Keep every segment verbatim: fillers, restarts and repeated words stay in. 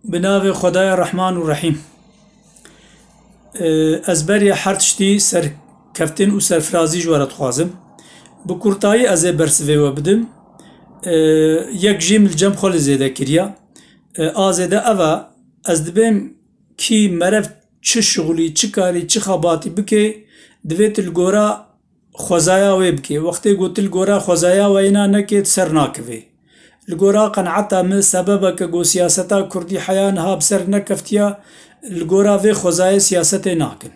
Bi navê Xwedaya Rehman û Rehîm. Ee, ez beriya her tiştî serkeftin û serfirazî ji we re dixwazim. Bi kurtayî ez ê bersivê we bidim. Ee, yek jî min li cem xwe li zêde kiriya. Ee, a zêde ev e, ez dibêm kî merev çi şixulî, çi karî, çi xebatî bike, divê tu li gora xwezaya wê bikê. Wextê ku tu li gora xwezaya weyna nekê, tu ser nakivê. Li gora qenaeta min sebebeke ku siyaseta kurdî heya niha bi ser nekeftiya, li gora vê xwezayê siyasetê nakin.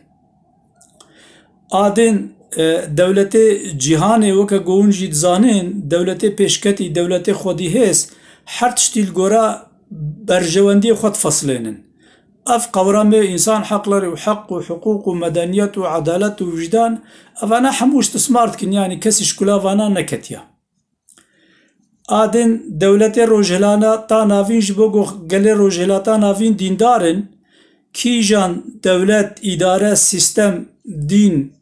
Adên, e, dewletê cîhanê weke ku hûn jî dizanin, dewletê pêşketî, dewletê xwedîhêz, her tiştî li gora berjewendiyê xwe difesilênin. Ev qewramê însan heqlerê û heq û hiqûq û medeniyet û edalet û wijdan, evana hemû istismar dikin, yanî kesî ji kula vana neketiya. Adên dewletê Rojhilata Navîn ji bo ku gelê Rojhilata Navîn dîndar in, kîjan dewlet, îdare, sîstem, dîn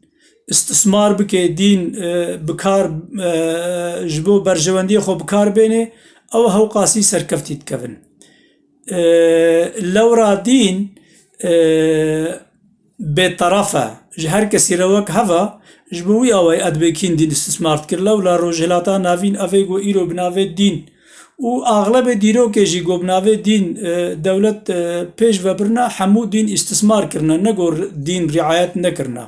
istismar bike, dîn, e, bi kar, e, ji bo berjewendiyê xwe bi kar bêne, ew hewqasî serkeftî dikevin. E, lewra dîn, e, bêteref e. Ji her kesî re wek hev e, ji bo wî awayî edibê kîn dîn istismar dikir. Lewla Rojhilata Navîn evê ku îro bi navê dîn û axlebê dîrokê jî ku bi navê dîn, e, dewlet, e, pêş ve birine, hemû dîn îstismar kirine, ne ku r-, dîn riayet nekirine.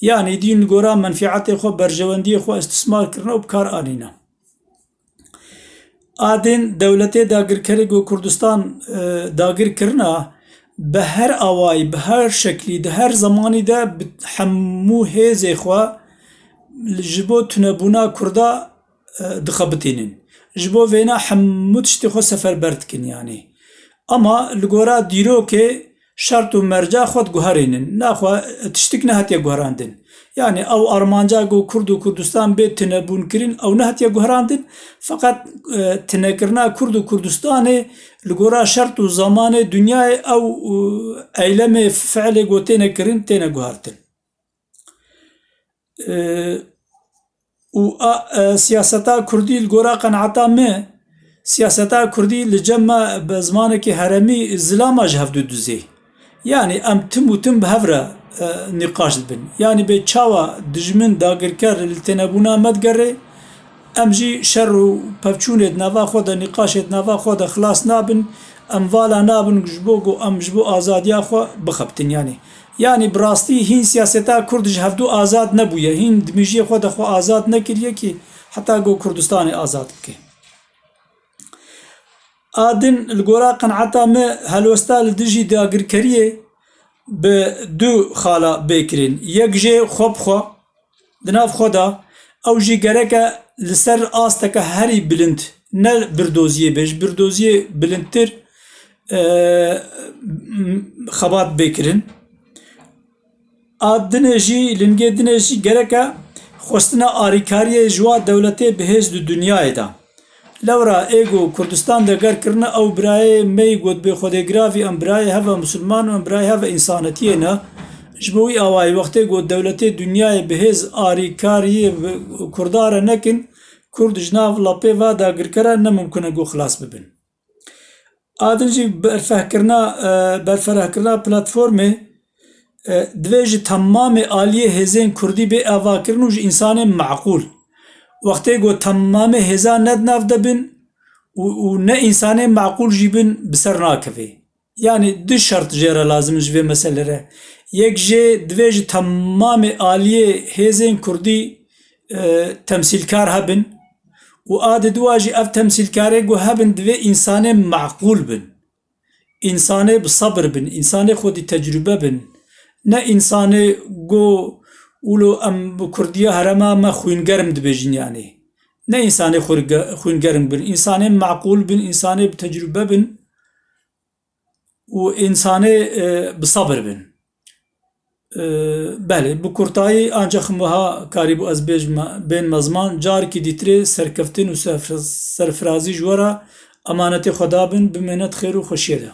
Yanî dîn li gora menfîetê xwe, berjewendiyê xwe îstismar kirine û bi kar anîne. Adên dewletê dagirkerê ku Kurdistan, e, dagir kirina, bi her awayî, bi her şeklî, di her zemanî de bi hemû hêzê xwe ji bo tunebûna Kurda, e, dixebitînin. Ji bo vêna hemû tiştê xwe seferber dikin, yanî. Ama li gora dîrokê şert û merca xwe diguherînin. Naxwe tiştik nehatiye guherandin. Yanî ew armanca ku Kurd û Kurdistan bê tunebûn kirin, ew nehatiye guherandin. Feqet, e, tunekirina Kurd û Kurdistanê li gora şert û zemanê dinyayê ew, e, eylemê, fiilê ku têne kirin, têne guhertin. E, û a, e, siyaseta kurdî li gora qenaeta me, siyaseta kurdî li cem me bi zimanekî herêmî zilama ji hevdû dizê. Yanî em tim û tim bi hev re, e, nîqaş dibin. Yanî bê çawa dijmin dagirker li tênebûna me digerê, em jî şer û pevçûnê di nava xwe de, nîqaşê di nava xwe de xilas nabin, em vala nabin ji bo ku em ji bo azadiya xwe bixebtin. Yanî, yanî bi rastî hîn siyaseta Kurd ji hevdû azad nebûye, hîn di mijiyê xwe de xwe azad nekiriye kî heta ku Kurdistanê azad bike. A din li gora qenaeta me helwesta li dijî dagirkeriyê bi du xala bê kirin. Yek jê xwe bi xwe, di nav xwe de, ew jî gereke li ser asteke herî bilind, ne birdoziyê bê, ji birdoziyê bilindtir, e, xebat bê kirin. A dinê jî, lingê dinê jî gereke xwestina arîkariyê ji wa dewletê bihêz di dinyayê de. Lewra ê ku Kurdistan deger kirine, ew birayê me yî got bê Xwedê giravî, em birayê hev e misilman û em birayê hev e însanetiyê ne. Ji bo wî awayî wextê ku dewletê dinyayê bihêz arîkariyê bi Kurda re nekin, Kurd ji nav lapê va dagirkera ne mimkun e ku xilas bibin. A din jî berfehkirina, e, berferehkirina platformê, e, divê ji temamê aliyê hêzên kurdî bê avakirin û ji însanên meqûl. Wextê ku temamê hêza ne di nav de bin û, û ne însanên meqûl jî bin, bi ser nakeve. Yanî du şert jê re lazim in ji vê meselê re. Yek jê divê ji temamê aliyê hêzên kurdî, e, temsîlkar hebin û a di dua jî ev temsîlkarê ku hebin divê însanê meqûl bin. Însanê bi sebir bin, însanê xwedî tecrûbe bin. Ne însanê ku wilo em bi kurdiya herêma me xwîngerm dibêjin yanî. Ne însanê xwînge-, xwîngerm bin, însanê meqûl bin, însanê bi tecrûbe bin û însanê, e, bi sebir bin. E, belê, bi kurtayî ancaq wiha karîbû ez bêjme, bên mezman, carekî dîtirê serkeftin û serf-, serfirazî ji we re, emanetê Xweda bin, bimêne di xêr û xweşiyê de.